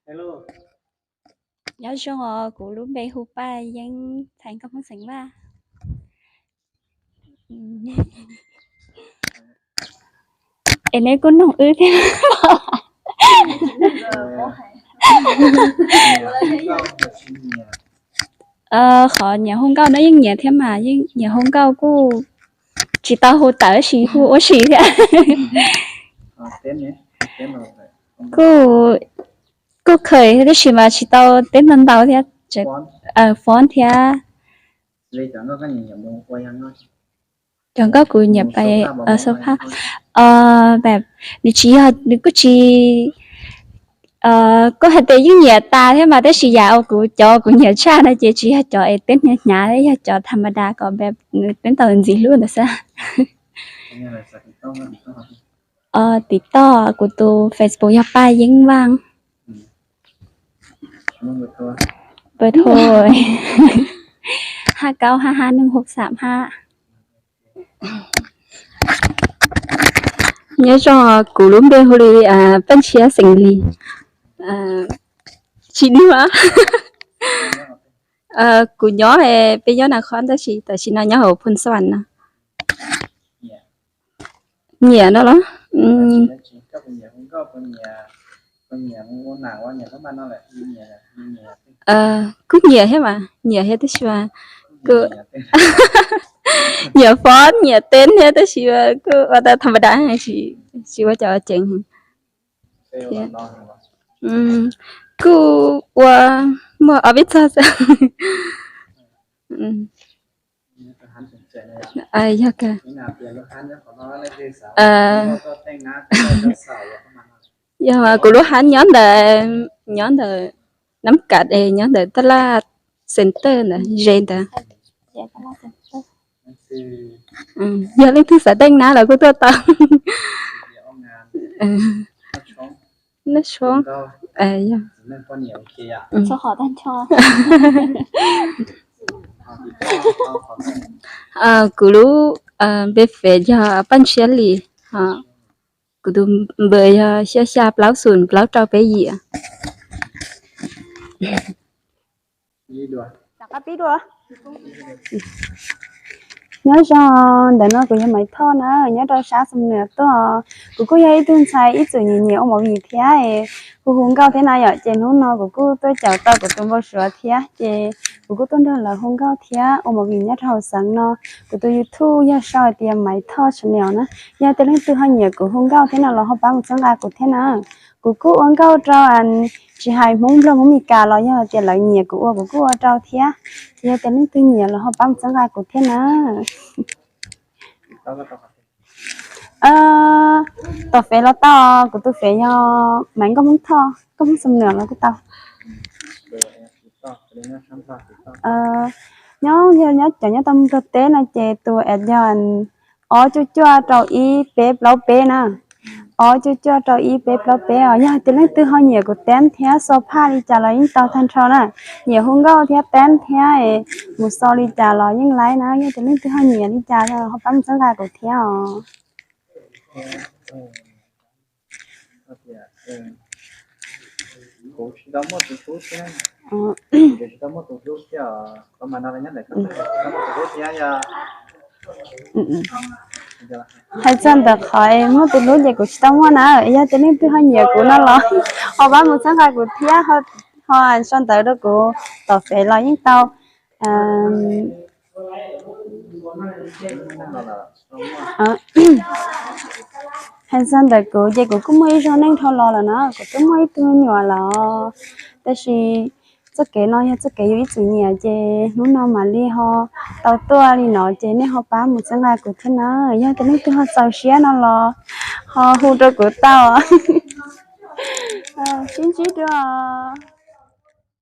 Nyob zoo os, kuv lub npe hu Paj Yeeb, txhais nkauj Hmoob xeem Vaj. Es neb kuj noog wb thiab. Qhov nyiam hu nkauj no yeej nyiam thiab mas, yeej nyiam hu nkauj, kuj tsis tau hu tawm sis hu ua si thiab. Kuj, kuj kheem tab sis mas tsis tau teb ntau ntau thiab, fob thiab. Cov nkauj kuv nyiam pais xab phaj, nws tsis yog, nws kuj tsis, kuj hais tias yeej nyiam tas thiab mas, tab sis yam uas kuv cov kuv nyiam tshaj no ces tsis yog cov es teb hnyav hnyav, yog cov tham ma das kom nws teb tau ntxim hlub ntawd xwb. Tim toj kuv tus Facebook yog Paj Yeeb Vaj. Paj Thoj, ha kau ha ha nws hu xam ha. Nyob zoo, kuv lub npe hu li Paj Ntshiab xeem Lis. Tsis nug. Kuv nyob, peb nyob Naj Khob tab sis tam sim no nyob hauv Phoos Xas Vas no. Nyiam no los? Kuj nyiam thiab mas, nyiam thiab tab sis mas kuj nyiam fob nyiam teb thiab tab sis mas kuj ua tau tham ma das, tsis ua cov ceev. Kuj ua muaj ob peb txog xwb. Yog, yog kuv lub hab nyob ntawm, nyob ntawm Nab Kav es nyob ntawm Tab Laj Center ntawd, ze ntawd. Yog leej twg xav teej nab los kuj tuaj tau. Nab Tshoob. Kuv lub npe Face yog Paj Ntshiab Lis, kuv tus npawb yog xya xya plaub xoom plaub rau peb yim. Nyob zoo, ntawm no kuv yog Maiv Thoj na, nyob rau sab Xam Nuas tuaj. Kuv kuj yog ib tug ntxhais ib txwm nyiam nyiam ua movie thiab, kuj hu nkauj thiab na yom, ces hnub no kuv kuj tuaj caum tau kuv tus npau suav thiab ces kuv kuj tuaj nrog lawv hu nkauj thiab ua movie nyob rau hauv xeev no. Kuv tus YouTube yog sau hais tias Maiv Thoj Channel na. Yog tias leej twg ho nyiam kuv hu nkauj thiab no los ho pab mus txhawb nqa kuv thiab na. Kuv kuj ua nkauj rau tsis hais Hmoob Nplog Hmoob Mes Kas los yog tias lawv nyiam kuv ua kuv kuj ua rau thiab. Ces yog tias leej twg nyiam los ho pab mus txhawb nqa kuv thiab na. Tom Face los tau, kuv tus Face yog Maiv Nkauj Hmoob Thoj, Nkauj Hmoob Xam Nuas los kuj tau. Nyob, yog nyob cov nyob tau mus rau teb no ces tus app yog ob cuaj cuaj rau ib peb plaub peb na. Ob cuaj cuaj rau ib peb plaub peb os. Yog tias leej twg ho nyiam kuv teeb thiab xo phaj li cas los yeej tau tag nrho na. Nyiam hu nkauj thiab teeb thiab mus xo li cas los yeej laib na. Yog tias leej twg ho nyiam li cas ho pab mus txhawb nqa kuv thiab os. Hais txog ntawm qhov muaj tus hlub ces kuv tsis tau muaj na. Yog tias leej twg ho nyiam kuv no los ho pab mus txhawb nqa kuv thiab, ho sau ntawv rau kuv tom Face los yeej tau. Hais txog ntawm kuv ces kuv kuj muaj ib zaug neej dhau los lawm na, kuv twb muaj ib tug me nyuam lawm, tab sis txoj kev no yog txoj kev yus ib txwm nyiam ces hnub no mam li ho tau tuaj li no ces nej ho pab mus txhawb nqa kuv thiab na. Yog tias leej twg ho txaus siab no los ho hu rau kuv tau. Sib ntsib dua.